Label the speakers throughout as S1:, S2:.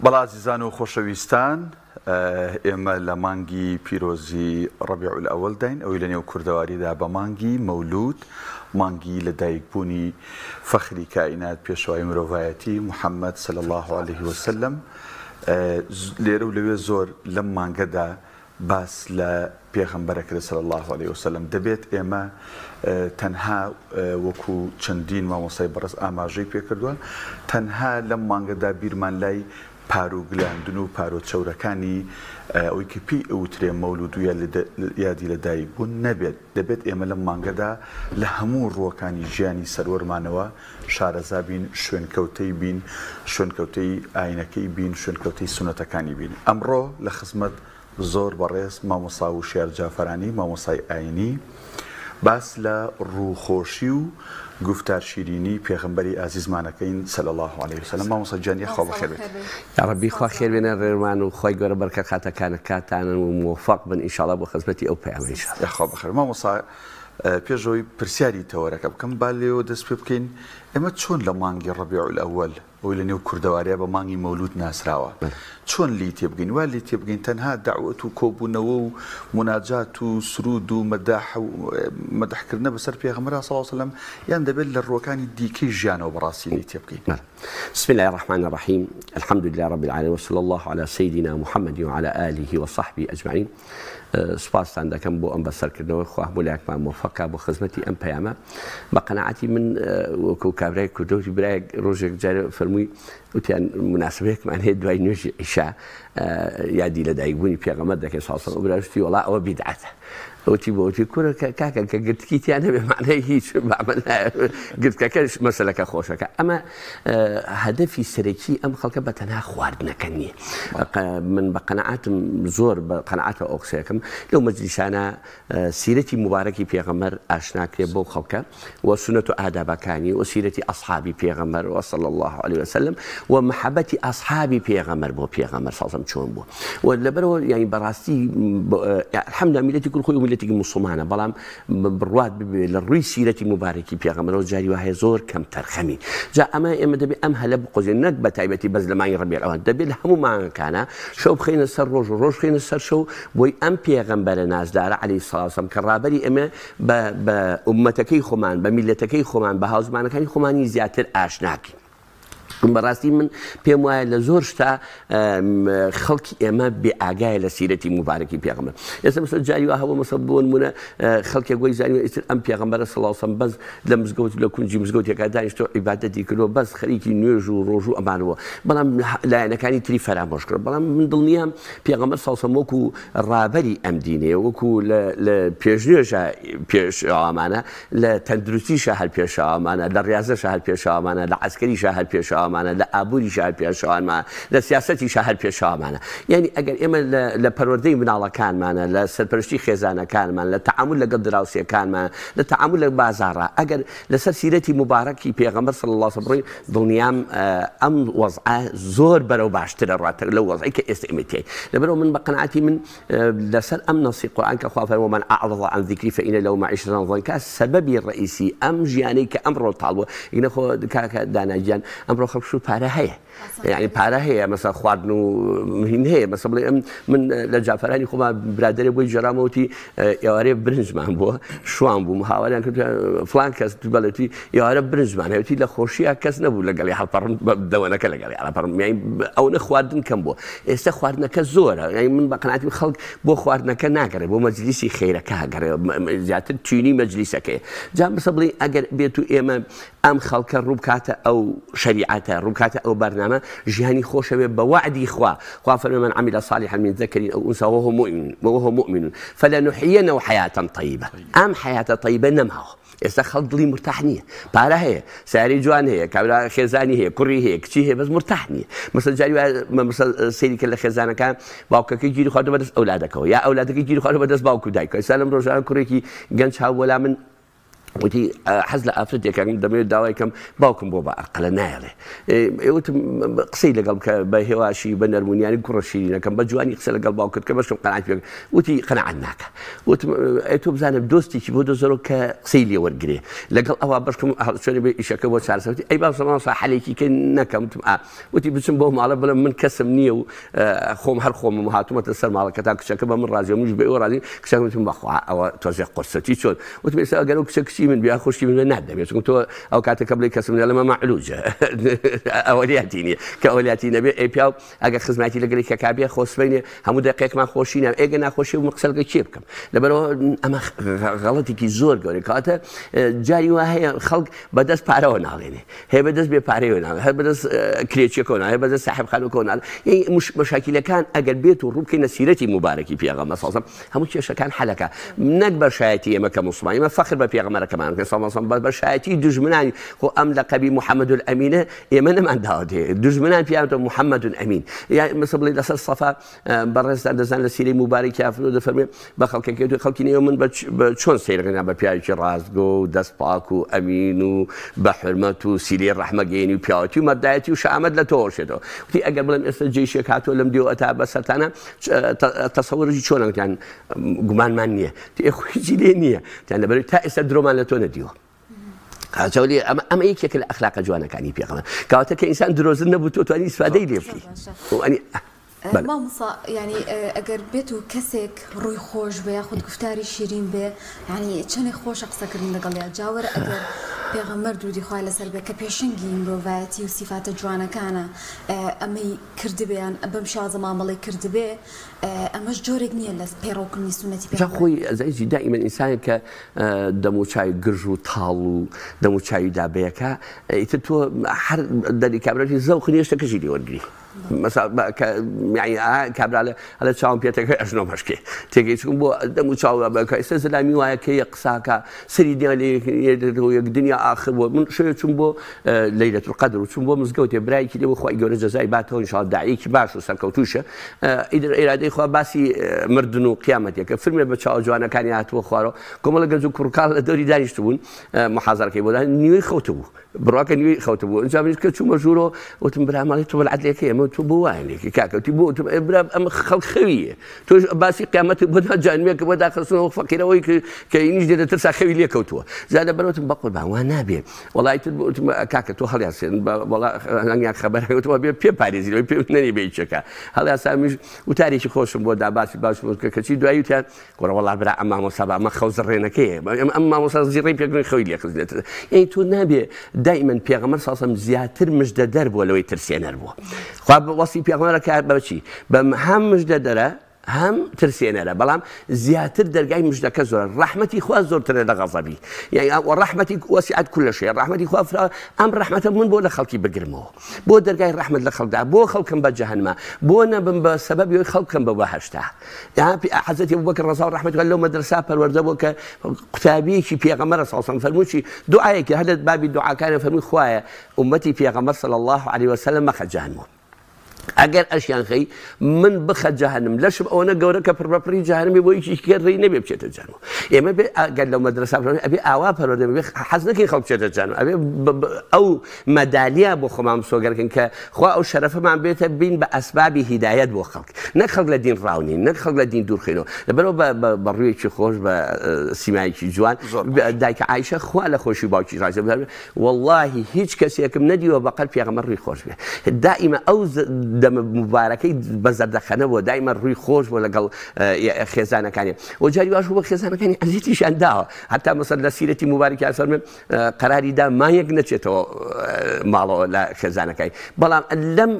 S1: بەڵێ ئازیزان و خۆشەویستان، ئێمە لە مانگی پیرۆزی ڕەبیع الاول داین، ئەوەی لە نێو کوردەواریدا بە مانگی مەولود، مانگی لە دایکبوونی فەخری کائینات پێشەوای مرۆڤایەتی محمد صلی اللە علیه وسلم. لێرە و لەوێ زۆر لەم مانگەدا باس لە پێغەمبەر ئەکرێت صلی اللە علیە وسلم، دەبێت ئێمە تەنها وەکو چەندین مامۆستای بەڕێز ئاماژەی پێکردووە تەنها لەم مانگەدا بیرمان لای پارو گلاندن و پارۆ چەورەکانی ئەوەی کە پێی ئەوترێ مەولود و یادی لە دایک بوون نەبێت، دەبێت ئێمە لەم مانگەدا لە هەموو ڕووەکانی ژیانی سەروەرمانەوە شارەزا بین، شوێنکەوتەی بین، شوێنکەوتەی ئاینەکەی بین، شوێنکەوتەی سوننەتەکانی بین. ئەمڕۆ لە خزمەت زۆر بەڕێز مامۆستا وشیار جافەرانی مامۆستای ئاینی باس لە ڕووخۆشی و گوفتار شیرینی پێغەمبەری ئازیزمان ئەکەین صلی اللە علیە وسلم. مامۆستا گیان یاخوا بەخێر بێیت.
S2: یاڕەبی خوا خێر بێنە ڕێرمان و خوای گەورە بەرکەت خاتە کانەکاتان و مۆفەق بن ئینشاڵا بۆ خزمەتی ئەو پەیامە ئینشاڵا.
S1: یاخوا بەخێر مامۆستا. پێش ئەوەی پرسیاری تەوەرەکە بکەم با لێوە دەست پێ بکەین، ئێمە چۆن لە مانگی ڕەبیع الاول ئەوەی لە نێو کوردەواریا بە مانگی مەولود ناسراوە چۆن لێی تێبگەین؟ وا لێی تێبگەین تەنها دەعوەت و کۆبوونەوە و موناجات و سرود و مەداح و مەدحکردنە بەسەر پێغەمبەرا صلی اللە علیە وسلم یان دەبێت لە ڕووەکانی دیکەی ژیانەوە بەڕاستی لێی تێبگەین؟
S2: بسم اللە الرحمن الرحیم الحمد للە رب العالمین وصلی اللە علی سیدنا محمد وعلی آله وصحبه اجمعین. سوپاستان دەکەم بۆ ئەم بەسەرکردنەوەی خوا هەموو لایەکمان مۆفەق کا بۆ خزمەتی ئەم پەیامە بە قەناعەتی من وەکو کابرای کوردەوتی برایەک ڕۆژێک جارێ فەرمووی وتیان مناسبەیەکمان هەیە دوای نوێژی عیشا یادی لەدایکبوونی پێغەمبەر دەکەین صلی الله علیه و براشتی وەڵا ئەوە بیدعەتە وتی بۆ وتی کورە کاکە کە گرتکی تیان هەبێ معنای هیچ گرتکەکەش مەسەلەکە خۆشەکە ئەمە هەدەفی سەرەکی ئەم خەڵکە بە تەنها خواردنەکە نییە. من بە قەناعەتم زۆر بە قەناعەتەوە ئەو قسەیەکەم لەو مەجلیسانە سیرەتی موبارەکی پێغەمبەر ئاشنا کرێ بەو خەڵکە و سوننەت و ئادابەکانی و سیرەتی ئەسحابی پێغەمبەر و صلی الله علیه وسلم و محەبەتی ئەسحابی پێغەمبەر بۆ پێغەمبەر صلی الله چۆن بوو و لەبەرەوە یعنی بەڕاستی الحمدلله میلەتی کورد خۆی میلەتێکی موسڵمانە بەڵام بڕوات ببێ لە ڕووی سیرەتی موبارەکی پێغەمبەرەوە جاری وا هەیە زۆر کەم تەرخەمی جا ئەمە ئێمە دەبێ ئەم هەلە بقۆزین نەک بە تایبەتی بەس لە مانگی ڕەبیع ئەوان دەبێ لە هەموو مانگەکانە شەو بخەینە سەر ڕۆژ و ڕۆژ بخەینە سەر شەو بۆی ئەم پێغەمبەرە نازدارە عەلەیهی سڵاو وسلام کە ڕابەری ئێمە بە بە ئوممەتەکەی خۆمان بە میللەتەکەی خۆمان بە هاوزمانەکانی خۆمانی زیاتر ئاشناکەین. بەڕاستی من پێم وایە لە زۆر شتا خەڵکی ئێمە بێ ئاگایە لە سیرەتی موبارەکی پێغەمبەر. ئێستا مەسەل جاری وا هەبوو مەسەل بۆ نمونە خەڵکێک وەی زانیوە ئیتر ئەم پێغەمبەرە صلی الله علیه وسلم بەس لە مزگەوت لە کونجی مزگەوتێکا دانیشتووە عیبادەتی کردووە بەس خەریکی نوێژ و ڕۆژوو ئەمان بووە بەڵام لایەنەکانی تری فەرامۆش کرد. بەڵام من دڵنیام پێغەمبەر صلی الله علیه وسلم وەکو ڕابەری ئەم دینەیە وەکو لە پێشنوێژە پێشەوامانە لە تەندروستیشا هەر پێشەوامانە، لە ڕیازەشا هەر پێشەوامانە، لە عەسکەریشا هەر پێشەوامانە، لە ئابووریشا هەر پێشەوانمانە، لە سیاسەتیشا هەر پێشەوامانە. یانی ئەگەر ئێمە لە لە پەروەردەی مناڵەکانمانە، لە سەرپەرشتی خێزانەکانمان، لە تەعامول لەگەڵ دراوسێکانمان، لە تەعامول لە بازاڕا، ئەگەر لەسەر سیرەتی موبارەکی پێغەمبەر صلی اللە علیە وسلم بڕۆین، دڵنیام ئەم وەزعە زۆر بەرەو باشتر ئەڕوات لەو وەزعەی کە ئێستا ئێمە تیاین. لەبەرئەوە من بە قەناعەتی من لەسەر ئەم نەسی قورئان کە خوا فەرمووی ومن اعرض عن ذکری فان له معیشة ضنکا سەبەبی ڕەئیسی ئەم ژیانەی کە ئەمڕۆ تاڵ بووە ئینە خۆ کاکە دانا گیان ئەمڕۆ خەڵک شو پارە هەیە یعنی پارە هەیە مەسە خواردن و هین هەیە مەسە بڵێ ئەم من لە جافەرانی خۆمان برادێ بۆی جێرامەوتی ئێوارێ برنجمان بووە شوان بووم هاواریان کرد فلان کەس بەڵێتی ئێوارە برنجمان هەیەتی لە خۆشیە کەس نەبوو لەگەڵی هەڵپەڕم دەوەنەکە لەگەڵی هەڵپەڕم یانی ئەوەنە خواردن کەم بووە ئێستا خواردنەکە زۆرە یانی من بە قەناعەتی خەڵک بۆ خواردنەکە ناگەڕێ بۆ مەجلیسی خێرەکە گەڕێ زیاتر چینی مەجلیسەکەی جا بسە بڵێ ئەگەر بێت و ئێمە ئەم خەڵکە ڕووبکاتە ئەو شەریعەتە ڕووبکاتە ئەو بەرنامە ژیانی خۆشەوێ بە وەعدی خوا خوا فەرمی من عمل صالحا من ذکر او انثى وهو مؤمن وهو مؤمن فلنحيينه حياة طيبة ئەم حەیاتە طیبە نەماوە ئێستا خەڵک دڵی مرتاح نییە پارە هەیە ساری جوان هەیە کابرا خێزانی هەیە کوڕی هەیە کچی هەیە بەس مرتاح نییە مەسەل جاری مەسەل سەیری کە لە خێزانەکان باوکەکەی گیری خواردوە بەدەست ئەولادەکەوە یا ئەولادەکەی گیری خواردوە بەدەست باوک و دایکەوە ئێستا لەم ڕۆژانە کوڕێکی گەنج هاو وەلا من وتی حەز لە ئافرەتێکم دەمەوێت داوای کەم باوکم بۆ بە ئەقلە نایەڵێ. وتم قسەی لەگەڵ بکە بە هێواشی بە نەرمونیانی کوڕە شیرینەکەم بە جوانی قسە لەگەڵ باوکت کە بەشم قەناعەت پێ وتی قەناعەت ناکە. وتم ئەی تۆ بزانە دۆستێکی بۆ دۆزەرەوە کە قسەی لێ وەرگرێ لەگەڵ ئەوە بەشکم هەڵچۆنی بێ ئیشەکە بۆ چارەسەر. وتی ئەی باشە مامۆستا حەلێکی کە نەکەم. وتم ئا. وتی بچم بۆ ماڵە بڵێم من کەسم نییە و خۆم هەر خۆمم هاتوومەتە سەر ماڵەکە تا کچەکە بە من ڕازیە منیش بە ئێوە ڕازیم. کچەکە وتم بەخوا ئەوە تۆزێ قورسە. چی چۆن؟ وتم ئێستا ئەگەر ئەو کچە کچی من بێ یا خوشکی من بێ نادەمێ، چونکە تۆ ئەو کاتە کە بڵێی کەسم نییە لەمە مەعلوجە ئەوەلیاتی نییە کە ئەوەلیاتی نەبێ ئەی پیاو ئەگەر خزمایەتی لەگەڵی کەکا بێ خۆ سبەینێ هەموو دەقێکمان خۆشی نابێ ئێگە ناخۆشی و قسە لەگەڵ کێ بکەم. لەبەرەوە ئەمە غەڵەتێکی زۆر گەورەیە. کەواتە جاری وا هەیە خەڵک بەدەست پارەوە ناڵێنێ، هەیە بەدەست بێ پارەیەوە ناڵێ، هەر بەدەست کرێچیەکەوە ناڵێ، هەر بەدەست ساحێب خانووەکەوە ناڵێ. یعنی مشاکیلەکان ئەگەر بێت و ڕوو بکەینە سیرەتی موبارەکی پێغەمبەر صلی الله علیه و سلم هەموو کێشەکان حەلەکە. نەک بە شایەتی ئێمە کە موسڵمان ئێمە فەخر بە پێغەمبەرەکەمان بکەین صلی الله علیه و سلم، بە شایەتی دوژمنانی خۆ ئەم لەقەبی محەممەد الئەمینە ئێمە نەمان داوەتێ، دوژمنان پێیان وتووە محەممەد الئەمین. یا مەسەڵ بڵێ لەسەر سەفا بەڕێزتان دەزان لە سیرەی موبارەکی ئافرەت دەفەرموێ بە خەڵکەکەی وتووە خەڵکی نێو من بە چۆن سەیرەکەن بە پیاوێکی ڕاستگۆ و دەست پاک و ئەمین و بە حورمەت و سیلەی ڕەحمەگەیەنی و پیاوەتی و مەردایەتی و شەهامەت لە تۆ وەشێتەوە. وتی ئەگەر بڵێم ئێستا جەیشێک هاتووە لەم دێوە ئەتا بەسەرتانە تەسەوڕی چۆنە؟ وتیان گومانمان نییە. وتی ئێ خۆ هیچی لێ نییە. وتیان لەبەرئەوەی تا ئێستا درۆمان لە تۆ نەدیوە. چاولێ ئەمە ئەمە یەکێکە لە ئەخلاقە جوانەکانی پێغەمبەر. کەواتە کە ئینسان درۆزن نەبوو تۆ توانی ئیسفادەی لێ بکەی.
S3: مامۆستا یعنی ئەگەر بێت و کەسێک ڕووی خۆش بێ یاخود گفتاری شیرین بێ یعنی چەندێک خۆشە قسەکردن لەگەڵیا. جاوەرە ئەگەر پێغەمبەر درودی خوای لەسەر بێ کە پێشەنگی مرۆڤایەتی و سیفاتە جوانەکانە ئەمەی کردبێ یان بەم شێوازە مامەڵەی کردبێ ئەمەش جۆرێک نییە لە پەیڕەوکردنی سوننەتی
S2: پێغەمبەر. جا خۆی ئەزانی دائیمەن ئینسانێک کە دەموچاوی گرژ و تاڵ و دەموچاوی دابەیەکە ئیتر تۆ هەر دەری کابراتی زەوق نییە شتەکەشی لێ وەرگری. کابرا لە چاوم پێتەکە ئەژنۆم هەشکێ تێگەیشتم بۆ دەم و چاو بەکە ئێستا زەلامی وایە کە یە قساکە سەری دنیا لێ یەک دنیا ئاخر بووە. من شەوێ چوم بۆ لەیلەت القدر و چوم بۆ مزگەوتێ برایەکی لێ بۆ خوای گەورە جەزای باتەوە ان شاء الله داعیەکی باش و سەرکەوتووشە ئیدر ئیرادەی خوا باسی مردن و قیامەتێکە فرمێ بە چاوە جوانەکانی هاتووە خوارەوە کۆمەڵە گەنج و کوڕکاڵ لە دەوری دانیشتبوون محازەرەکەی بۆ نیوەی خەوتبوو بڕواکە نیوەی خەوتبوو. ئینجا منیش کە چوومە ژوورەوە وتم برا ماڵی تۆ بەلعەدلێکەی ئەمە تۆ بۆ وایە لێکی کاکە؟ وتی بۆ؟ وتم ئێ برا ئەمە خەڵک خەویە تۆش باسی قیامەت بۆ دا جانمێکە بۆ داخستنەوە فەقیرەوەی کە ئینیش دێ دەترسا خەوی لێ کەوتووە. جا لەبەر وتم بەقوربان وا نابێ وەڵای تر وتم کاکە تۆ هەڵیانسێن وەڵا هەنگیان خەبەر وتم بێ پێ پارێزی لەوەی پێ نەنێ بێ هیچێکە. هەڵیانسا منیش وتارێکی خۆشم بۆ دا باسی باش بۆ کە کەچی دوایی وتیان کوڕە وەڵا برا ئەم مامۆستا بە ئەمە خەو زڕێنەکەیە ئەم مامۆستا زیڕەی پێکردن خەوی لێ خزنێت. یعنی تۆ نابێ دائما پێغەمبەر صلی الله علیه و سلم زیاتر مژدەدەر بووە لەوەی ترسێنەر بووە. خوا وەصفی پێغەمبەرەکە بە چی؟ بە هەم مژدەدەرە هەم ترسێنەرە، بەڵام زیاتر دەرگای مژدەکە زۆرە. ڕەحمەتی خوا زۆرترە لە غەزەبی، یعنی ڕەحمەتی وەسعەت کل شەیء، ڕەحمەتی خوا فرا. ئەم ڕەحمەتە من بۆ لە خەڵکی بگرمەوە، بۆ دەرگای ڕەحمەت لە خەڵکدا، بۆ خەڵکم بە جەهەنمە، بۆ نەبم بە سەبەبی ئەوەی خەڵکم بە بەهەشتا. حەزرەتی ئەبوبەکر ڕەزا و ڕەحمەتی خوا لەو مەدرەسە پەروەردە بووە کە قوتابیەکی پێغەمبەر صلی الله علیه و سلم فەرمووی دوعایەکی هەر لە بابی دوعاکانە فەرمووی خوایە ئومەتی پێغەمبەر صلی الله علیه وسلم مەخە جەهەنمەوە، ئەگەر ئەشیان خەی من بخە جەهەنم، لەشم ئەوەنە گەورە کە پڕ بە پڕی جەهەنمی بۆ یەکی کە ڕێی نەبێ بچێتە جەهەنم. ئێمە بێ ئەگەر لەو مەدرەسە پەروەردە ئەبێ ئاوا پەروەردە بێ حەز نەکەین خەڵک بچێتە جەهەنم، ئەبێ ئەو مەدالیا بۆ خۆمان مسۆگەرکەین کە خوا ئەو شەرەفەمان بێتە بین بە ئەسبابی هیدایەت بۆ خەڵک، نەک خەڵک لە دین ڕاونین، نەک خەڵک لە دین دوورخەینەوە. لەبەرەوە بە ڕوویەکی خۆش بە سیمایەکی جوان دایکە عایشە خوا لە خۆشی باوکی ڕازی بێ، وەڵاهی هیچ کەسێکم نەدیوە بەقەد پێغەمبەر ڕووی خۆش بێ، دائیمە ئەو دەمە موبارەکەی بە زەردەخەنە بووە، دائیمە ڕووی خۆش بووە لەگەڵ خێزانەکانی و جاری واش بوو بە خێزانەکانی ئەزیەتیشیان داوە. حتا مەسەل لە سیرەتی موبارەکی فەرمووی قەراری دا مانگێک نەچێتەوە ماڵەوە لە خێزانەکانی، بەڵام لەم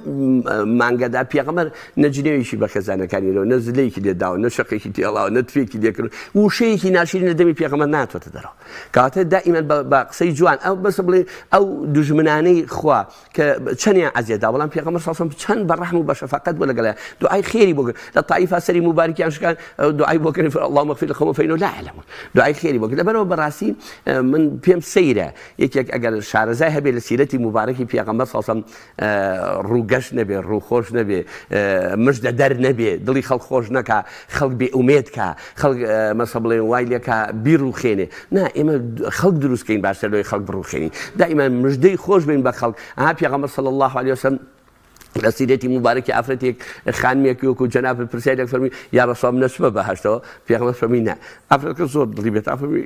S2: مانگەدا پێغەمبەر نە جنێوێکی بە خێزانەکانی داوە، نە زلەیەکی لێ داوە، نە شەقێکی تێڵاوە، نە تفێکی لێ کردووە، وشەیەکی ناشرین لە دەمی پێغەمبەر ناتۆتە دەرەوە. کەواتە دائیمەن بە قسەی جوان ئەو بەسە بڵێ ئەو دوژمنانەی خوا کە چەندیان عەزیەت دا، بەڵام پێغەمبەر صلی الله علیه و سلم چەند بە بە ڕەحم و بە شەفەقەت بوو لەگەڵیان، دوعای خێری بۆ کرد. لە تائیفا سەری موبارکیان شکان، دوعای بۆ کردن، اللهم اغفر لقوم فإنهم لا يعلمون، دوعای خێری بۆ کرد. لەبەرئەوە بەڕاستی من پێم سەیرە یەکێک ئەگەر شارەزای هەبێ لە سیرەتی موبارەکی پێغەمبەر صلی اللە علیه وسلم ڕووگەش نەبێ، ڕووخۆش نەبێ، مژدە دەر نەبێ، دڵی خەڵک خۆش نەکا، خەڵک بێ ئومێد کا، خەڵک مەسە بڵێن وای لێ کا بیڕووخێنێ. نا، ئێمە خەڵک دروست کەین باشتر لەوەی خەڵک بڕووخێنین. دائیما مژدەی خۆش بین بە خەڵک. ئەها پێغەمبەر صلی اللە علیه وسلم لە سیرەتی موبارەکی ئافرەتێک خانمێک وەکو جەنابت پرسیاری لێ فەرمووی یا ڕەسوڵ من نەچمە بەهەشتەوە؟ پێغەمبەر فەرمووی نا. ئافرەتەکە زۆر دڵی بێت فەرمووی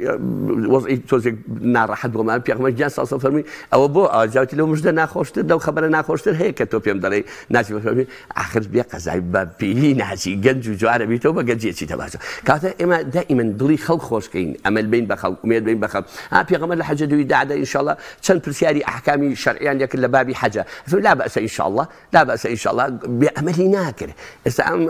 S2: وەزعی تۆزێک ناڕەحەت بۆمان. پێغەمبەر گیان صلی اللە فەرمووی ئەوە بۆ؟ ئەوە جاوتی لەو مژدە ناخۆشتر لەو خەبەرە ناخۆشتر هەیە کە تۆ پێم دەڵێی ناچی بە فەرمووی ئاخر بێ قەزای بە پیری ناچی گەنج و جوانە بیتەوە بە گەنجی ئەچیتە باشە. کاتە ئێمە دائیمەن دڵی خەڵک خۆشکەین، ئەمەل بین بە خەڵک، ئومێد بین بە خەڵک. ها پێغەمبەر لە حەجەت الوداعدا ان شاء الله چەند پرسیاری ئەحکامی شەرعیان لێکرد لە بابی حەجە، فەرمووی لا بەئسە ان شاء الله، لا بەئسە ان شاء الله، بێ ئەمەلی ناکرد. ئێستا ئەم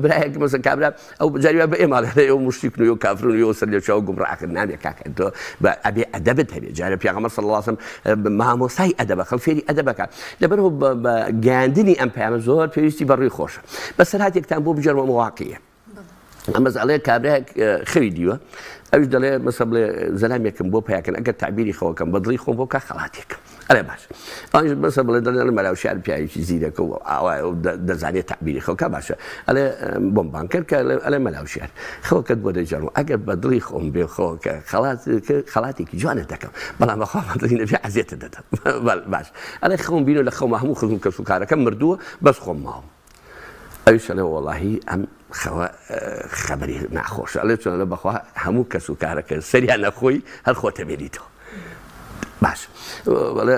S2: برایەک مەسەن کابرا ئەو جاری وا بە ئێمە ئەڵێ ئێوە موشریکن و ئێوە کافرن و ئێوە سەرلێشێواو و گومڕاهن. نابێ کاکە تۆ بە ئەبێ ئەدەبت هەبێ. جارێ پێغەمبەر صلی اللە علیه وسلم مامۆستای ئەدەبە، خەڵک فێری ئەدەبەکە. لەبەرئەوە بە گەیاندنی ئەم پەیامە زۆر پێویستی بە ڕووی خۆشە. بەسەرهاتێکتان بۆ بگێڕمەوە واقعیە. ئەم بەس ئەڵێ کابرایەک خەوی دیوە، ئەویش دەڵێ مەسە بڵێ زەلامێکم بۆ پیاکەن ئەگەر تعبیری خەوەکەم بە دڵی خۆم بۆ کا خەڵاتێکم. ئەڵێ باش. ئەویش مەسە بڵێ دەڵێ مەلا وشیار پیاوێکی زیرەکە و ئاوایە و دەزانێت تعبیری خەوکە باشە. ئەڵێ بۆم بانگ کرد کە ئەڵێ مەلا وشیار خەوەکەت بۆ دەگێڕم ئەگەر بە دڵی خۆم بێ خەوەکە خەڵاتێکی جوانت دەکەم، بەڵام بەخوا بە دڵی نەبێ عەزێتت دەدەم. باش. ئەڵێ خەوم بینەوە لە خەوما هەموو خزم و کەس و کارەکەم مردووە بەس خۆم ماوم. ئەویش ئەڵێ وەڵاهی ئەم خەوە خەبەری ناخۆشە. ئەڵێ چۆن؟ ئەڵێ بەخوا هەموو کەس و کارەکە سەریان نەخۆی هەر خۆتە بێنیتەوە. باش بەڵێ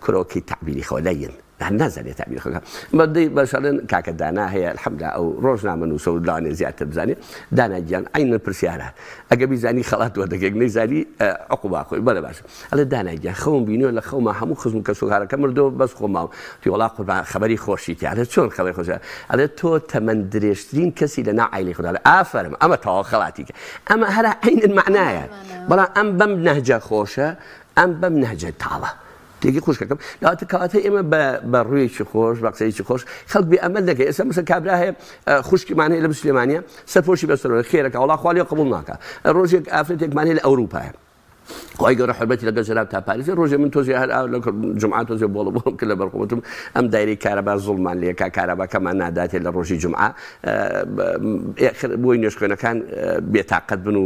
S2: کورۆکی تعبیری خەوە لەین هەر نازانێت تعبیری خەوە. بەدەی بەشەڵێن کاکە دانا هەیە الحمدلله ئەو ڕۆژنامە نووسە و لەوانەیە زیاتر بزانێ. دانا گیان عەینەن پرسیارە ئەگە بیزانی خەڵات وەردەگرێت نەیزانی عقوبا خۆی. بەڵێ باش. ئەڵێ دانا گیان خەوم بینیوە لە خەوما هەموو خزم و کەسوکارەکەم مردووە بەس خۆم ماوم. وتی وەڵا قوربان خەبەری خۆشی تیا. ئەڵێ چۆن خەبەری خۆشی؟ ئەڵێ تۆ تەمەن درێژترین کەسی لە ناو عایلەی خۆت. ئەڵێ ئافەرم ئەمە تەواو خەڵاتی کە. ئەمە هەرا عەینەن مەعنایە، بەڵام ئەم بەم نەهجە خۆشە ئەم بەم نەهجە تاڵە. تێگەی خوشکەکەم؟ لەواتە کەواتە ئێمە بە ڕوویەکی خۆش بە قسەیەکی خۆش خەڵک بێ ئەمەل دەکەی. ئێستا مەسەن کابرا هەیە خوشکیمان هەیە لە سلێمانیە سەرپۆشی بەسەرەوە خێرەکە وەڵا خوا لێ قبوڵ ناکا. ڕۆژێک ئافرەتێکمان هەیە لە ئەوروپایە، خوای گەورە حورمەتی لەگەڵ جەناب تا پاریسێ. ڕۆژێ من تۆزێ هەر ئاو لە جومعە تۆزێ بۆڵە بۆڵم کرد لەبەر خۆم، وتم ئەم دایرەی کارەبا زوڵمان لێکا، کارەباکەمان ناداتێ لە ڕۆژی جومعە، ئێخر بۆی نوێژخوێنەکان بێتاقەت بن و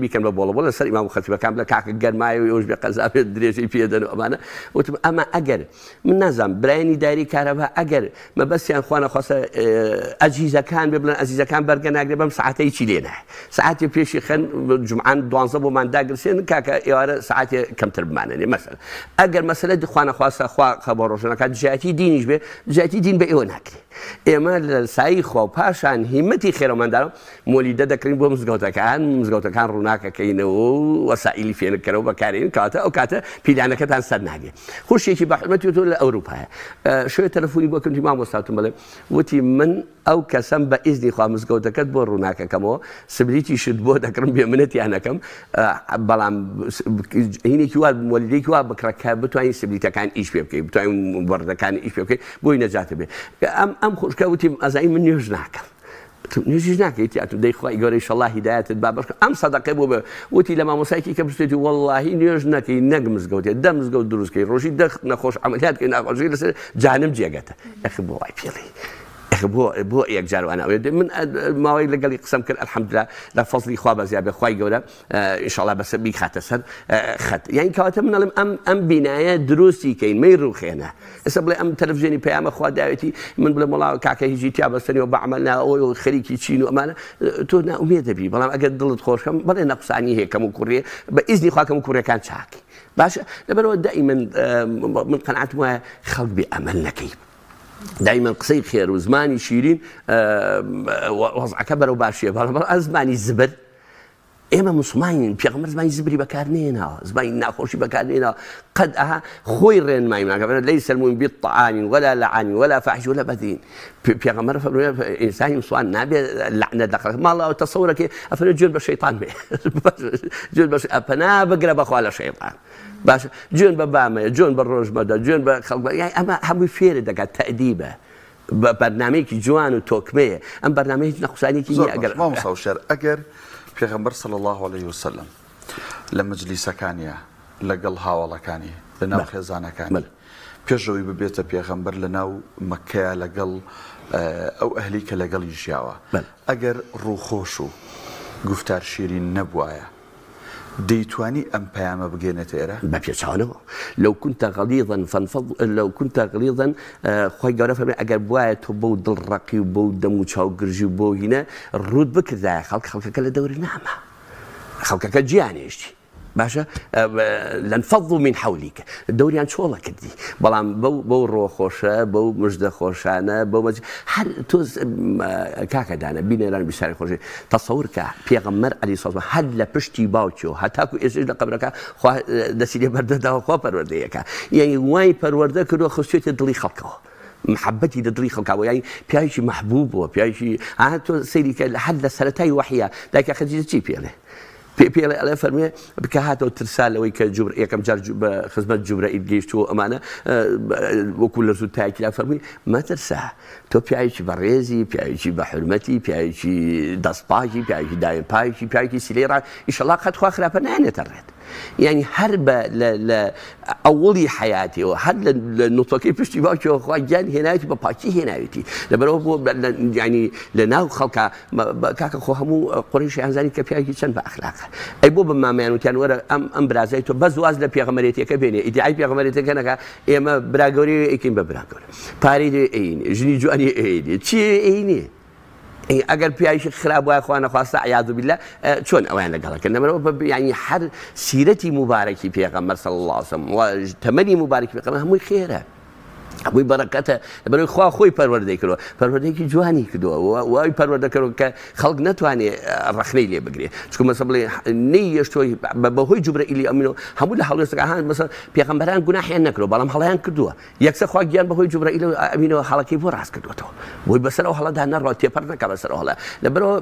S2: بیکەن بە بۆڵە بۆڵ لەسەر ئیمام و خەتیبەکان بڵێ کاکە گەرمایە و ئێوەش بێ قەزا بێت درێژەی پێدەن و ئەمانە. وتم ئەمە ئەگەر من نازانم برایانی دایرەی کارەبا ئەگەر مەبەستیان خوا نەخواستە ئەزیزەکان بێ بڵێن ئەزیزەکان بەرگە ناگرێ بەم سەعاتە هیچی لێ نایە، سەعاتێ پێشی خەن جومعان دوانزە بۆمان داگرسێن کاکە ئێوارە سەعاتێ کەمتر بمانەنێ. مەسەلە ئەگەر مەسەلە خوا نەخواستە خوا خەبەر ڕۆژەنەکات دژایەتی دینیش بێ دژایەتی دین بە ئێوە ناکرێ. ئێمە لە سایی خوا و پاشان هیمەتی خێرەمەندان مۆلیدە دەکڕین بۆ مزگەوتەکان، مزگەوتەکان ڕووناکەکەینەوە و وەسائیلی فێنککەرەوە بەکارێنین، کەواتە ئەو کاتە پیلانەکەتان سەر ناگرێ. خوشکێکی بە حورمەتی تۆ لە ئەوروپایە، شەوێ تەلەفۆنی بۆ کردم، وتی مامۆستا، وتم بەڵێ، وتی من ئەو کەسەم بە ئیزنی خوا مزگەوتەکەت بۆ ڕووناکەکەمەوە، سبلیتیشت بۆ دەکڕم بێ منەتیان ئەکەم، بەڵام هینێکی وا مۆلیدەیەکی وا بکڕە کە بتوانین سبلیتەکان ئیش پێ بکەی، بتوانین وەردەکان ئیش پێ بکەی بۆی نەجاتە بێ. ئەم خوشکە وتی ئەزانی من نوێژ ناکەم. نوێژیش ناکەیت تیاتر دەی خوای گەورە ئیشەڵا هیدایەتت با بەخش ئەم سەدەقەی بۆ بێ وتی لە مامۆسایەکی کە پرسێتی وەڵڵاهی نوێژ نەکەی نەک مزگەوتێ دە مزگەوت دروست کەی ڕۆژی دە نەخۆش عەمەلیات کەی ناخۆشی لەسەر جانم جێگەتە ئەخ بۆ وای پێڵی ئەخ بۆ بۆ یەکجار وانە من ماوەی لەگەڵی قسەم کرد الحمدلله لە فەزلی خوا بەزیابێ خوای گەورە ئینشاڵا بەسەر بیخاتە سەر خەت. یانی کەواتە من ئەڵێم ئەم ئەم بینایە دروستی کەین مەی ڕوخێنە. ئێستا بڵێ ئەم تەلەفزیۆنی پەیامە خوا داوێتی من بڵێم وەڵا کاکە هیچی تیا بەستەنیەوە بە عەمەل نا ئەوەی خەریکی چین و ئەمانە تۆ نائومێد دەبی. بەڵام ئەگەر دڵت خۆشکەم بەڵێ نەقسانی هەیە کەم و کوڕیە بە ئیزنی خوا کەم و کوڕیەکان چاکی باشە. لەبەرەوە دائیمەن من قەناعەتم وایە خەڵک بێ ئەمەل نەکەی. دایمەن قسەی خێر و زمانی شیرین وەزعەکە بەرەو باشیە، بەڵام زمانی زبر ئێمە موسڵمانین، پێغەمبەر زمانی زبری بەکار نەهێناوە، زمانی ناخۆشی بەکار نەهێناوە، قەت ئەها خۆی ڕێنمایی ناکا، فەرمووی ليس المؤمن بالطعان ولا لعان ولا فاحش ولا بذيء. پێغەمبەر فەرمووی ئینسانی موسڵمان نابێ لەعنەت لە خەڵک، ماڵ ئەو تەسەورەکەی ئەفەرموێ جوێن بە شەیتان بێ، جوێن بە پەنا بگرە بەخوا لە شەیتان. باشە جوێن بە بامەیە، جوێن بە ڕۆژ مەدە، جوێن بە خەڵک، یانی ئەمە هەمووی فێرت دەکات، تەئدیبە. بەرنامەیەکی جوان و تۆکمەیە ئەم بەرنامەیە هیچ نەقوسانێکی
S1: زۆر
S2: نییە
S1: باش
S2: ئەگەر
S1: مامۆستا وشیار ئەگەر پێغەمبەر صلی اللە علیه وسلم لە مەجلیسەکانیا لەگەڵ هاوەڵەکانی لە ناو
S2: بەلێ
S1: خێزانەکانی
S2: بەلێ
S1: پێش ئەوەی ببێتە پێغەمبەر لە ناو مەککەیا لەگەڵ ئەو ئەهلی کە لەگەڵی ژیاوە
S2: بەلێ
S1: ئەگەر ڕووخۆش و گوفتار شیرین نەبوایە دەیتوانی ئەم پەیامە بگەێنێتە ئێرە؟
S2: بە پێچەوانەوە لو كنت غلیظا فانفض لو كنت غلیظا خوای گەورە فەرمی ئەگەر بوایە تۆ بەو دڵ ڕەقی و بەو دەم و چاو گرژی و بەو هینە ڕووت بکردایە خەڵک خەڵکەکە لە دەوری ناما خەڵکەکە جیانێشتی باشە لانفضوا من حولك دەوریان چۆڵە کردی بەڵام بەو بەو ڕۆ خۆشە بەو مژدە خۆشانە بەو مەج هەر تۆ کاکە دانە بینەران بیساری خۆشی تەسەور کە پێغەمبەر عەلەیهی سڵام هەر لە پشتی باوکیەوە هەتاکو ئێستاش لە قەبرەکە خوا دەستی لێ بەردەداوە خوا پەروەردەیەکە یعنی وای پەروەردە کردووە خستوێتە دڵی خەڵکەوە محەبەتی لە دڵی خەڵکا بووە یعنی پیاوێکی مەحبوب بووە پیاوێکی ئا تۆ سەیری کە هەر لە سەرەتای وەحیە دایکە خەدیجە چی پێڵێ پێ پێڵێ ئەڵێ فەرموێ کە هاتەوە ترسا لەوەی کە جوبر یەکەم جار بە خزمەت جوبرەئیل گەیشتووە ئەمانە وەکو لە زوو تاکیلا فەرمووی مەترسە تۆ پیاوێکی بەڕێزی پیاوێکی بە حورمەتی پیاوێکی دەستپاکی پیاوێکی داوێن پاکی پیاوێکی سیلەی ڕا ئیشەڵا قەت خوا خراپە نانێتە ڕێت یعنی هەر بە لە ئەوڵی حیاتیەوە هەر لە نوتفەکەی پشتی باوکیەوە خوا گیان هێناویتی بە پاکی هێناویتی لەبەرەوە بۆ ینی لە ناو خەڵکە کاکە خۆ هەموو قوڕیشیان زانی کە پیاوێکی چەند بە ئەخلاقە ئەی بۆ بە مامیان وتیان وەرە ئەم ئەم برازای تۆ بەس واز لە پێغەمبەرێتیەکە بێنێ ئیدعای پێغەمبەرێتەکە نەکا ئێمە برا گەورەی ئەیکەین بە برا گەورە پارەی لێ ئەینێ ژنی جوانی ئەینێ چی ئەینێ ئەگەر پیاویشی خراپ وایە خوا نەخواستە عیاذ بالله چۆن ئەویان لەگەڵ کرد لەبەرئەوە یعنی هەر سیرەتی موبارەکی پێغەمبەر صلی الله علیه وسلم و تەمەنی موبارەکی پێغەمبەر هەمووی خێرە هەمووی بەرەکەتە لەبەرئەوەی خوا خۆی پەروەردەی کردووە پەروەردەیەکی جوانی کردووە وای پەروەردە کردووە کە خەڵک نەتوانێ ڕەخنەی لێ بگرێ چونکە مەسە بڵێ نەیهێشتووە بەهۆی جوبرەئیلی ئەمینەوە هەموو لە هەڵوێستەکە هان مەسە پێغەمبەران گوناحیان نەکردووە بەڵام هەڵەیان کردووە یەکسەر خوا گیان بەهۆی جوبرەئیل ئەمینەوە هەڵەکەی بۆ ڕاست کردووەتەوە بۆی بەسەر ئەو هەڵەدا نەڕوا تێپەڕ نەکا بەسەر ئەو هەڵە لەبەرەوە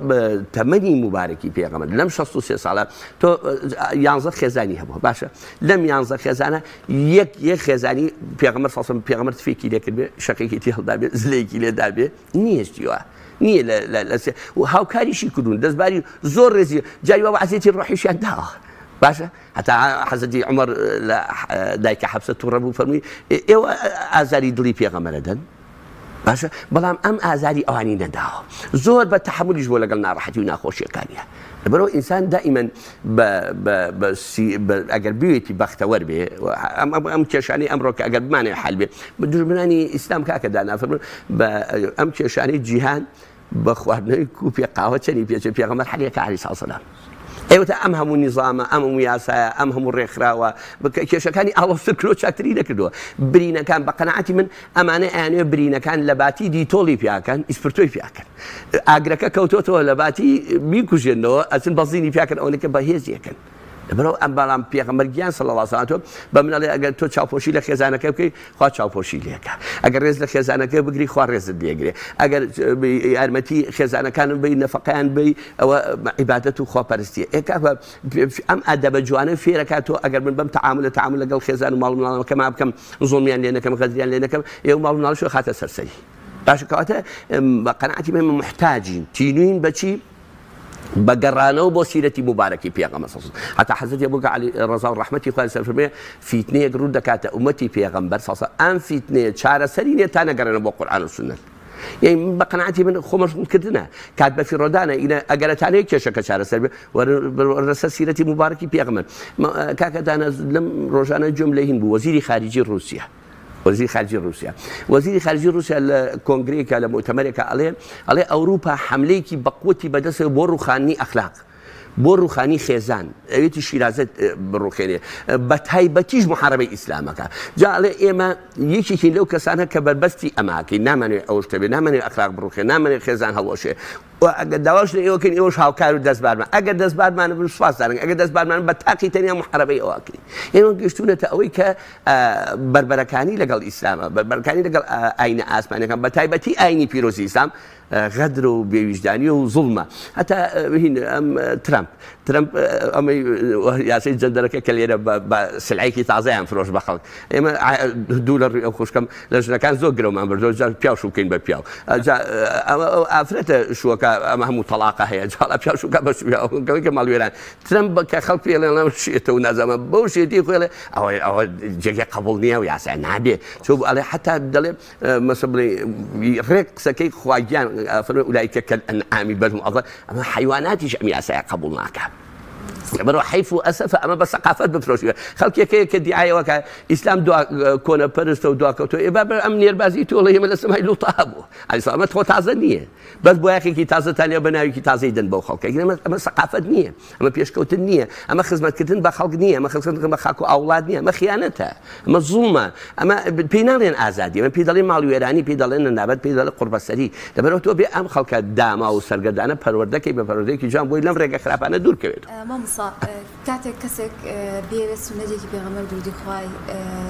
S2: تەمەنی موبارەکی پێغەمبەر لەم 63 ساڵە تۆ 11 خێزانی هەبووە باشە لەم 11 خێزانە یەک یەک خێزانی پێغەمبەر صلی الله پێغەمبەر تفێکی لێ کردبێ شەقێکی تێ هەڵدابێ زلەیەکی لێ دابێ نییە شتی وا نییە لە و هاوکاریشی کردوون دەستباری زۆر ڕێزی جاری وا عەزیەتی ڕۆحیشیان داوە باشە هەتا حەزرەتی عومەر لە دایکە حەفسە توڕە بوو فەرمووی ئێوە ئازاری دڵی پێغەمبەرە دەن باشە بەڵام ئەم ئازاری ئەوانی نەداوە زۆر بە تەحەمولیش بۆ لەگەڵ ناڕەحەتی و ناخۆشیەکانیە لەبەرەوە ئینسان دائیمەن ئەگەر بوێتی بەختەوەر بێ ئەم کێشانەی ئەمڕۆ کە ئەگەر بمانەوێ حل بێ دوژمنانی ئیسلام کاکە دانا فەرموون بە ئەم کێشانەی جیهان بە خواردنەوەی کوپێ قاوە چەنی پێچێ پێغەمبەر حەلیەکە عەلەیهی سڵاو سەلام ئێوەتە ئەم هەموو نیزامە ئەم هەموو یاسایە ئەم هەموو ڕێکخراوە کێشەکانی ئاڵۆزتر کردووە چاکتری نەکردووە برینەکان بە قەناعەتی من ئەمانە ئەیانەوێ برینەکان لە باتی دیتۆڵی پیاکەن ئیسپرتۆی پیاکەن ئاگرەکە کەوتۆتەوە لە باتی بیکوژێنەوە ئەچن بەزینی پیاکەن ئەوەنەکە بەهێزیەکەن لەبەرئەوە ئەم بەڵام پێغەمبەر گیان صلی اللە علیه و بە من ئەڵێ ئەگەر تۆ چاوپۆشی لە خێزانەکە بکەی خوا چاوپۆشی لێکا ئەگەر ڕێز لە خێزانەکە بگری خوا ڕێزت لێگرێ ئەگەر یارمەتی خێزانەکانم بی نەفەقەیان بی ئەوە عیبادەت و خواپەرستیە ئێ کاکە ئەم ئەدەبە جوانە فێرەکا تۆ ئەگەر من بەم تەعامولە تەعامول لەگەڵ خێزان و ماڵ مناڵەکەما بکەم زوڵمیان لێ نەکەم غەدریان لێ نەکەم ئێ ماڵ مناڵش خاتە سەرسەری باشە کەواتە بە قەناعەتی من محتاجین تینوین بەچی بە گەڕانەوە بۆ سیرەتی موبارەکی پێغەمبەر صلی اللە هەتا حەزرەتی ئەبوبەکر عەلی ڕەزا و ڕەحمەتی خوای لەسەر فەرمووی فیتنەیەک ڕوو دەکاتە ئومەتی پێغەمبەر صلی اللە ئەم فیتنەیە چارەسەری نییە تا نەگەڕێنەوە بۆ قورئان و سوننەت یعنی من بە قەناعەتی من خۆ مەشغوڵکردنە کات بە فیڕۆدانە ئینە ئەگەر ئەتانەوێت کێشەکە چارەسەر بێ وەرە سەر سیرەتی موبارەکی پێغەمبەر کاکە دانا لەم ڕۆژانە گوێم لە هین بوو وەزیری خارجی ڕووسیا وەزیری خارجی ڕووسیا وەزیری خارجی ڕووسیا لە کۆنگرەیەکا لە موئتەمەرێکا ئەڵێ ئەڵێ ئەوروپا حەملەیەکی بەقوەتی بەدەستەوە بۆ ڕووخاندنی ئەخلاق بۆ ڕووخانی خێزان ئەوێتی شیرازە بڕوخێنێ بە تایبەتیش محاربەی ئیسلامەکە جا ئەڵێ ئێمە یەکێکین لەو کەسانە کە بەربەستی ئەماکەین نامانەوێ ئەو شتە بێ نامانەوێ ئەخلاق بڕوخێ نامانەوێ خێزان هەڵوەشێ. و ئەگەر داواش لە ئێوە کەین ئێوەش هاوکار و دەستبارمان ئەگەر دەستبارمان بن سوپاستان ئەگەر دەستبارمان بە تاقی تەنیا محاربەی ئەوە ئەکەین. ئێوە گەشتوونەتە ئەوەی کە بەربەرەکانی لەگەڵ ئیسلامە، بەربەرەکانی لەگەڵ ئاینە ئاسمانەکان بە تایبەتی ئاینی پیرۆزی ئیسلام غەدر و بێویژدانی و زوڵمە. هەتا هین ئەم ترەمپ ترەمپ ئەمەی یاسای جەندەرەکە کە لێرە بە سلعێکی تازەیان فرۆش بە خەڵک. ئێمە دوو لە ڕووی ئەو خوشکەم لە ژنەکان زۆر گرەومان بردەوە جا پیاو شوو بکەین بە پیاو جا ئەمە ئەو ئافرەتە شووەکە ئەمە هەموو تەڵاقە هەیە جاڵا پیاو شووکە بە شووکەوەی کە ماڵوێران ترەمپ کە خەڵک پێ ئەڵێن ئەم شێتە و نازانم بەو شێتی خۆی ئەڵێ ئەوە ئەوە جێگەی قبوڵ نییە و یاسا نابێ چۆ ئەڵێ حتا دەڵێ مەسە بڵێ ڕێک قسەکەی خواگیان فەرمووی ئولایکە کەلئەنعامی بەل هم ئەضل ئەمە حەیواناتیش ئەم یاسایە قبوڵ ناکا. لەبەرەوە حەیف و ئەسەفە ئەمە بە سەقافەت بفرۆشی خەڵکێک هەیە کە دیعایەوە کە ئیسلام دوا کۆنە پەرستە و دواکەوتووە ئێ بابە ئەم نێربازی تۆڵە ئێمە لە سەمای لوط هەبوو عەلەیهی سەلام ئەمە خۆ تازە نییە بەس بۆیاخێکی تازەتان لێ بە ناوێکی تازەی دەن بەو خەڵکە ئەمە ئەمە سەقافەت نییە ئەمە پێشکەوتن نییە ئەمە خزمەتکردن بە خەڵک نییە ئەمە خزمەتکردن بە خاک و ئاوڵات نییە ئەمە خیانەتە ئەمە زوڵمە ئەمە پێی ناڵێن ئازادی ئەمە پێی دەڵێن ماڵوێرانی پێی دەڵێن نەنابەت پێی دەڵێن قوڕبەسەری لەبەرئەوە تۆ بێ ئەم خەڵکە داماو و سەرگەردانە پەروەردەکەی بە پەروەردەیەکی جوان بۆی لەم ڕێگە خراپانە دوور کەوێتەوە.
S3: مامۆستا کاتێک کەسێک بیەوێت سوننەتێکی پێغەمبەر درودی خوای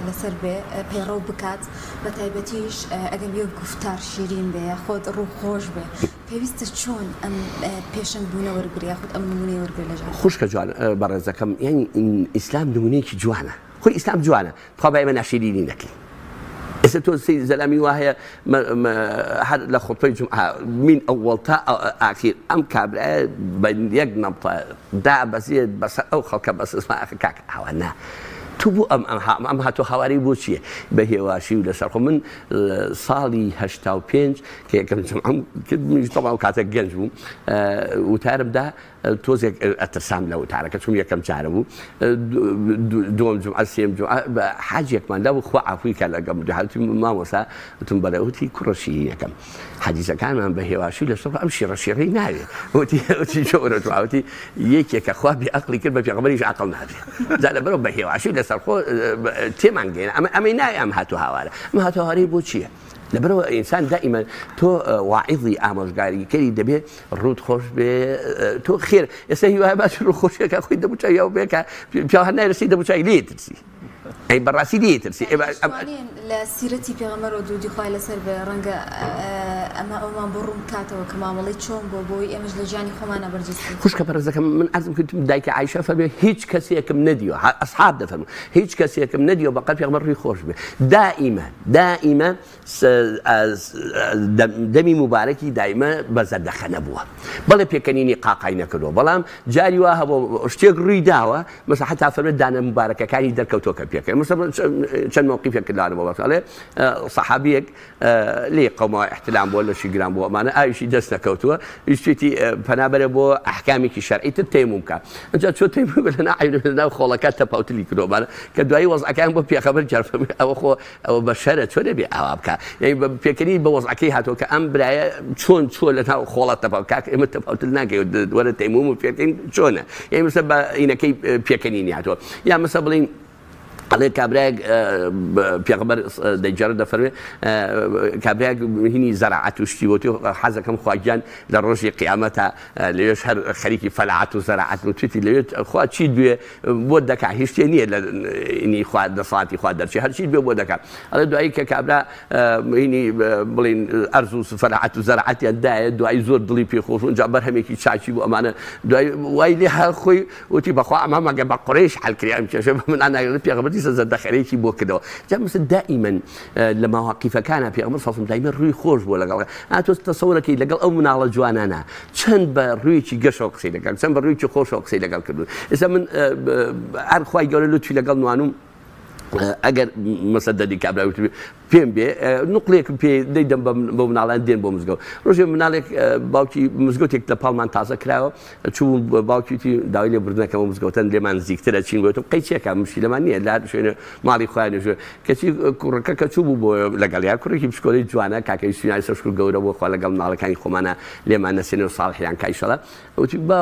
S3: لەسەر بێ پەیڕەو بکات بەتایبەتیش ئەگەر بیەوێت گوفتار شیرین بێ یاخود ڕوو خۆش بێ پێویستە چۆن ئەم پێشەنگ بوونە وەربگرێ یاخود ئەم نمونەیە وەربگرێ لە جەنابت؟
S2: خوشکە جوان بەڕێزەکەم یانی ئیسلام نمونەیەکی جوانە خۆی ئیسلام جوانە تخوا با ئێمە ناشیرینی نەکەین ئێستا تۆ سەیر زەلامی وا هەیە هەر لە خوتبەی جومعە مین ئەوەڵ تا ئاخیر ئەم کابرایە بە یەک نەمتە دابەزێت بەسەر ئەو خەڵکە بەس زمان ئاخر کاکە ئاوا نا تو بۆ ئەم ئەم ئەم هاتۆ هاواری بۆ چییە بە هێواشی و لەسەر خۆ من ساڵی 85 کە یەکەم جومعەم کرد منیش تەواو کاتێک گەنج بووم وتارم دا تۆزێک ئەترسام لە وتارەکە چون یەکەم جارە بوو دووەم جومعە سێم جومعە حاجێکمان لابوو خوا عافوی کە لەگەڵ هاوتی مامۆستا وتم بەڵێ وتی کوڕە شیرینەکەم حەدیسەکانمان بە هێواشی لە سەر ئەم شیڕە شیڕەی ناوێ وتی وتی جۆرە وتی یەکێکە خوا بێ ئەقڵی کرد بە پێغەمبەریش عەقڵ نابێ جا لەبەرەوە بە هێواشی لەسەر خۆ تێمان گەیەنە ئەمە ئەمەی ناوێ ئەم هاتوو هاوارە ئەم هاتوو هاوارەی بۆ چییە؟ لەبەرئەوە ئینسان دائیمەن تۆ واعیزی ئامۆژگاریکەری دەبێ ڕووت خۆش بێ تۆ خێر ئێستا هیوایە باش ڕوو خۆشیەکە خۆی دەموچاوی ئەو بێ کە پیاو هەر نایرسی دەموچاوی لێ ترسی ئەی بەڕاستی لێ ترسی
S3: لە سیرەتی پێغەمبەر و درودی خوای لەسەر بێ ڕەنگە ئەمە ئەومان بۆ ڕوون بکاتەوە کە مامەڵەی چۆن بۆ بۆی ئێمەش لە ژیانی خۆمانە بەرجەستەی
S2: خوشکە بەڕێزەکەم من عەرزم کردم دایکە عایشە فەرمووی هیچ کەسێکم نەدیوە ئەسحاب دەفەرموون هیچ کەسێکم نەدیوە بەقەد پێغەمبەر ڕووی خۆش بێ دائیمە دائیمە دەمی موبارەکی دایمە بە زەردەخەنە بووە بەڵێ پێکەنینی قاقای نەکردووە بەڵام جاری وا هەبوو شتێک ڕووی داوە مەسە حتا فەرمێ دانە موبارەکەکانی دەرکەوتووە کە پێکەن مەسە چەند مەوقیفێک کردوانە بۆ بەڵێ سەحابیەک لێی قەوماوە ئیحتلام بووە لەشی گران بووە ئەمانە ئاویشی دەست نەکەوتووە ویستویەتی پەنا بەرێ بۆ ئەحکامێکی شەرعی تر تەیەموم بکا ئینجا چۆ تەیەموم لە ناو عەین لە ناو خۆڵەکە تەپاوتلی کردووە ئەمانە کە دوایی وەزعەکەیان بۆ پێخەمبەر جار فەرمووی ئەوە خۆ ئەوە بەشەرە چۆن ئەبێ ئاوا بکا یعنی بە پێکەنین بە وەزعەکەی هاتووە کە ئەم برایە چۆن چۆ لە ناو خۆڵە تەپاو کاک ئێمە تەپاوتل ناکەین وەرە تەیەموم و پێکەین چۆنە یعنی مەسە بە ئینەکەی پێکەنینی هاتووە یا مەسە بڵێین ئەڵێ کابرایەک پێغەمبەر دەیگێڕێت دەفەرمێ کابرایەک هینی زەراعەت و شتی وتی حەزەکەم خوا گیان لە ڕۆژی قیامەتە لەوێش هەر خەریکی فەلاعەت و زەراعەت وتویتی لەوێ خوا چیت بوێ بۆت دەکا هیچ شتێ نییە لە هینی خوا دەسەڵاتی خوا دەرچێ هەرچیت بوێ بۆ دەکا ئەڵێ دوایی کە کابرا هینی بڵین ئەرز و فەلاعەت و زەراعەتیان دایە دوایی زۆر دڵی پێ خۆش بوو جا بەرهەمێکی چاکی بوو ئەمانە دوایی وای لێ خۆی وتی بەخوا ئەمە مەگەر بە قورەیش حەل کرێ ئەم کێشە بە من ناگرێت پێغەمبەر دیسان زەردەخەرەیەکی بۆ کردەوە جا مثل دائیمەن لە مەواقیفەکانا پێغەمبەر صلی الله دایمە ڕووی خۆش بووە لەگەڵ ئا تۆ تەسەورەکەی لەگەڵ ئەو مناڵە جوانانە چەند بە ڕوویەکی گەشەوە قسەی لەگەڵ چەند بە ڕوویەکی خۆشەوە قسەی لەگەڵ کردوون ئێستا من هەر خوای گەورە لوتفی لەگەڵ نوانوم ئەگەر مەسەل دەردی کابرا وتبێ پێم بێ نوقلێکم پێ دەیدەم بە مناڵان دێن بۆ مزگەوت ڕۆژێ مناڵێک باوکی مزگەوتێک لە پاڵمان تازە کراوە چوو باوکی وتی داوای لێ بردنەکەمە مزگەوتەن لێمان نزیکترە چین گوتم قەی چێکە مشکیلەمان نییە لە هەر شوێنێ ماڵی خۆیان نوێژ کەچی کوڕەکە کە چوو بوو بۆ لەگەڵیا کوڕێکی بچکۆلەی جوانە کاکە یوسفی سەرشکر گەورە بووە خوا لەگەڵ مناڵەکانی خۆمانە لێمان نەسێنێ و ساڵحیان کا ئیشەڵا وتی با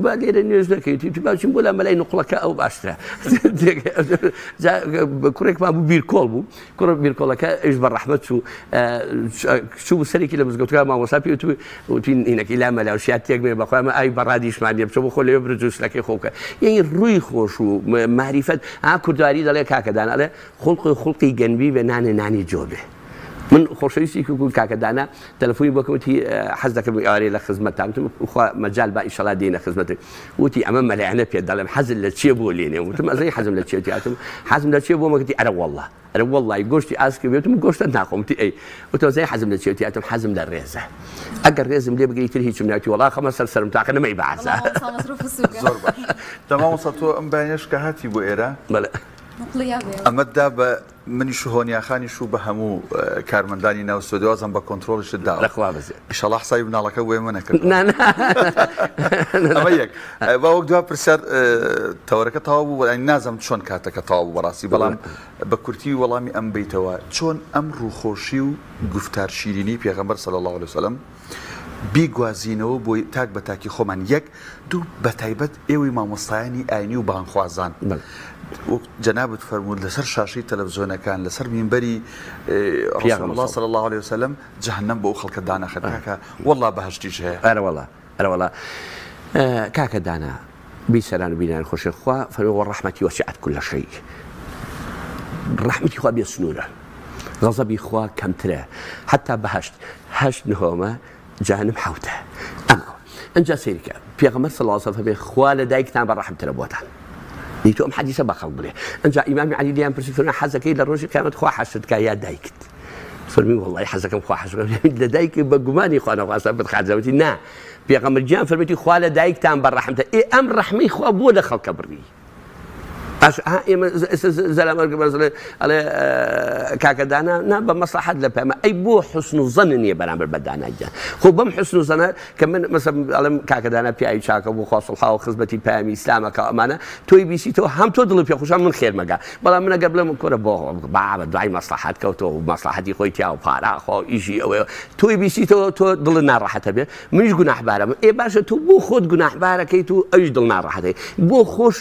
S2: با لێرە نوێژ نەکەی وتی با بچین بۆ لا مەلای نوقڵەکە ئەو باشترە. جا کوڕێکمان بوو بیرکۆڵ بوو کوڕە بیرکۆڵەکە ئەویش بە ڕەحمەت چوو چوو سەرێکی لە مزگەوتەکە مامۆستا پێی وتبوو وتی هینەکەی لا مەلا وشیار تێک مێ بەخوا ئەمە ئاوی بەڕادیشمان نیە بچۆ بخۆ لەوێ برو جوسلەکەی خۆ بکە یعنی ڕووی خۆش و ماریفەت ها کوردواری دەڵێ کاکە دانا ئەڵێ خوڵقی خوڵقی گەنبی بێ نانێ نانی جۆ بێ من خۆشەویستی کوکو کاکە دانا تەلەفۆنی بۆ کردم وتی حەز دەکەم ئێوارێ لە خزمەتتام وتم خوا مەجال با ئیشەڵا دێینە خزمەتت وتی ئەمە مەلایانە پێت دەڵێم حەزت لە چیە بۆ لێنێ وتم ئەزانی حەزم لە چیە وتی ئەتم حەزم لە چیە بۆ مەگوتی ئەرە وەڵڵا ئەرە وەڵڵای گۆشتی ئاسک بێ وتم گۆشتە ناخۆم وتی ئەی وتم ئەزانی حەزم لە چیە وتی ئەتم حەزم لە ڕێزە ئەگەر ڕێزم لێ بگری تر هیچم ناوتی وەڵا خەمە سەر سەرم تاقە نەمەی بەعەزا
S1: زۆر باش دە مامۆستا تۆ ئەم بەیانیەش کە هاتی بۆ ئێرە
S2: بەڵێ
S1: ئەمەت دا بە منیش و هۆنیاخانیش و بە هەموو کارمەندانی ناو ستۆدیۆ وازم بە کۆنترۆڵیشت داوە.
S2: لە خوا بەزێ.
S1: ئیشەڵا حسابی مناڵەکە بۆ ئێمە نەکردووە.
S2: نا نا.
S1: ئەمە یەک. با وەک دوا پرسیار تەوەرەکە تەواو بوو یانی نازانم چۆن کاتەکە تەواو بوو بەڕاستی بەڵام بە کورتی وەڵامی ئەم بەیتەوە چۆن ئەم ڕووخۆشی و گوفتار شیرینی پێغەمبەر صلی اللە علیە وسلم بیگوازینەوە بۆ تاک بە تاکی خۆمان یەک دوو بەتایبەت ئێوەی مامۆستایانی ئاینی و بانگخوازان وەک جەنابت فەرمووت لەسەر شاشەی تەلەفزیۆنەکان لەسەر مینبەری ڕسول اللە صلی اللە علیه وسلم جەهەنەم بۆ ئەو خەڵکە دانەخەن کاکە وەڵا بەهەشتیش هەیە.
S2: ئەرەوەڵا ئەرەوەڵا کاکە دانا بیسەران و بینەران خۆشێ خوا فەرمی وەڕەحمەتی وەسعت کل شیء ڕەحمەتی خوا بێ سنوورە غەزەبی خوا کەمترە حتا بەهەشت هەشت نهۆمە جەهەنم حەوتە ئەم ئەوە ئەنجا سەیری کە پێغەمبەر صلی اللە علیه و سلم فەرمی خوا لە دایکتان بە ڕەحمترە بۆتان دی تۆ ئەم حەدیسە بە خەڵک بڵێ ئەنجا ئیمامی عەلی لێیان پرسی فەرمی حەزەکەی لە ڕۆژی قیامەت خوا حەشرت کا یا دایکت فەرمی وەڵڵاهی حەزەکەم خوا حەشر لە دایک بە گومانی خوا نەخواستە بتخاتە وتی نا پێغەمبەر گیان فەرمیتی خوا لە دایکتان بە ڕەحمتە ئێ ئەم ڕەحمەی خوا بۆ لە خەڵکە بڕی باش ها ئێمە زەلامەرگە بەزڵێ ئەڵێ کاکە دانا نا بە مەسلحەت لە پەمە ئەی بۆ حسن و زەن نییە بەرامبەر بە دانا گیان خۆ بەم حسن و زەنە کە من مەسەم ئەڵێم کاکە دانا پیاوی چاکە بۆ خوا سڵحا و خزمەتی پەیامی ئیسلامەکە ئەمانە تۆی بیسی تۆ هەم تۆ دڵی پێخۆشە من خێرمەگە بەڵام من ئەگەر بڵێم کورە بۆ بابە دوای مەسلحەت کەوتەوە و مەسلحەتی خۆی تیا و پارا خۆ ئیشی ئەوەیە تۆی بیسیتەوە تۆ دڵت ناڕەحەتە بێ منیش گوناحبارم ئێ باشە تۆ بۆ خۆت گوناحبارەکەیت و ئەویش دڵ ناڕەحەتەی بۆ خۆش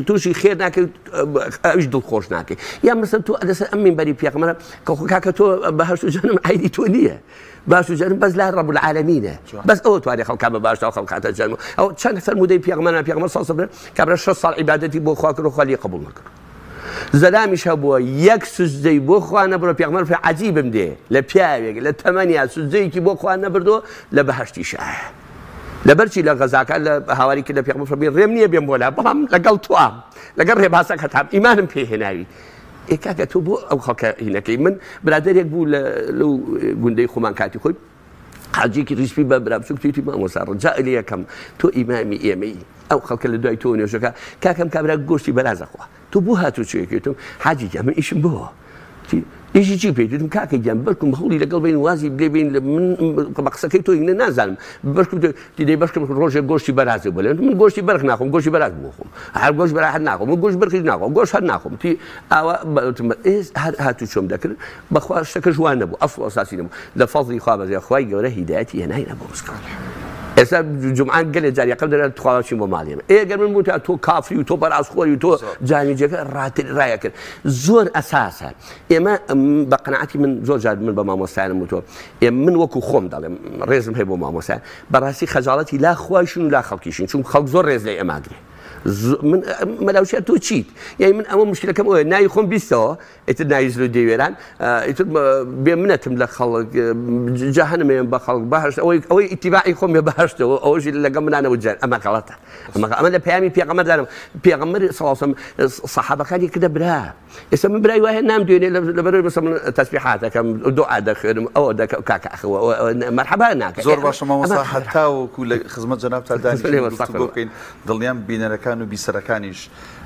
S2: تووشی خێر ناکەیت ئەویش دڵ خۆش ناکەی یا مەسەن تۆ لەسەر ئەم مینبەری پێغەمبەرە کە خۆ کاکە تۆ بەهەشت و جەهەنم عەیدی تۆ نییە باش و جەهەنم بەس لای ڕەب العالمینە بەس ئەوە توانێ خەڵکان بە باشدا و خەڵکاتە جەهەنم ئەو چەند فەرموودەی پێغەمبەران پێغەمبەر صلی الله علیه و کابرا 6 ساڵ عیبادەتی بۆ خوا کرد و خوا لێی قبوڵ نەکرد زەلامیش هەبووە یەک سوجدەی بۆ خوا نەبردووە پێغەمبەر فەرمی عەجیبم دێ لە پیاوێک لە تەمەنیا سوجدەیەکی بۆ خوا نەبردووە لە بەهەشتیشایە لەبەرچی لە غەزاکە لە هاواری کرد لە پێغەمبەر فەرمی ڕێم نییە بێم بۆ لا بەڵام لەگەڵ توام لەگەڵ ڕێبازەکەتام ئیمانم پێ هێناوی ئێ کاکە تۆ بۆ ئەو خەڵکە هینەکەی من برادەرێک بوو لە لەو گوندەی خۆمان کاتی خۆی حاجیەکی ڕیشپی بە برا بچوک تویتی مامۆستا ڕجا لێ یەکەم تۆ ئیمامی ئێمەی ئەو خەڵکە لە دوای تۆ نوێژەکە کاکەم کابرا گۆشتی بەراز ئەخوا تۆ بۆ هاتوو چێکێتم حاجی گیان من ئیشم بۆ ئیشی چی پێی دوتم کاکە گیان بەشکم هەوڵی لەگەڵ بین وازی لێ بین لە من بە قسەکەی تۆ هینە نازانم بەشکم دەی بەشکم ڕۆژێک گۆشتی بەرازێ بڵێ من گۆشتی بەرخ ناخۆم گۆشتی بەراز بخۆم هەر گۆشت بەرا هەر ناخۆم من گۆشت بەرخیش ناخۆم گۆشت هەر ناخۆم تی ئاوا هەر هاتوو چۆم دەکرد بەخوا شتەکەش وا نەبوو ئەسڵ و ئەساسی نەبوو لە فەزڵی خوا بەزێ خوای گەورە هیدایەتی هێناینە بۆ مزگەوت ئێستا جومعان گەلێ جار یەکەم دەرێن تخوا چین بۆ ماڵی ئێمە ئێ گەر من بووتا تۆ کافری و تۆ بەرازخۆری و تۆ جامی جێگە ڕاتر ڕایە کرد زۆر ئەساسە ئێمە بە قەناعەتی من زۆر جار من بە مامۆستایانم وتووە ئێ من وەکو خۆم دەڵێم ڕێزم هەیە بۆ مامۆستا بەڕاستی خەجاڵەتی لا خوایشن و لا خەڵکیشین چون خەڵک زۆر ڕێز لە ئێماگرێ من مەلاوشیا تۆ چیت یعنی من ئەوە مشکلەکەم ئەوەیە ناوی خۆم بیستەوە ئیتر ناوی زل و دێوێران ئیتر بێ منەتم لە خەڵک جەهەنمێن بە خەڵک بەهەشت ئەوەی ئەوەی ئیتیباعی خۆم بێ بەهەشتەوە ئەوەشی لەگەڵ منانەوە جەن ئەمە غەڵەتە ئەمە ئەمە لە پەیامی پێغەمبەر دانم پێغەمبەر صلی الله علیه وسلم سەحابەکانی کردە برا ئێستا من برای وایە نام دوێنێ لەبەرەوەی مەسەڵەن من تەسبیحات دەکەم دوعا دەخوێنم ئەوە دەکەم کاکە ئەخ مەرحەبا ناکە
S1: زۆر باشە مامۆستا هەتاوەکو لە خزمەت جەنابتا دانیشین گفتوگۆ بکەین دڵنیام بینەرەکان و بیسەرەکانیش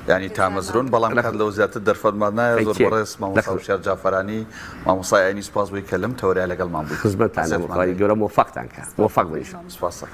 S1: یانی تامەزرۆن بەڵام کات لەوە زیاتر دەرفەتمان نایە زۆر بەڕێز مامۆستا وشیار جافەرانی مامۆستای ئاینی سوپاس بۆی کە لەم تەوەرەیا لەگەڵمان بوویت
S2: خزمەتتانم خوای گەورە مۆفەقتان کا مۆفەق بن ان شاء اللە.
S1: سوپاس دەکەم.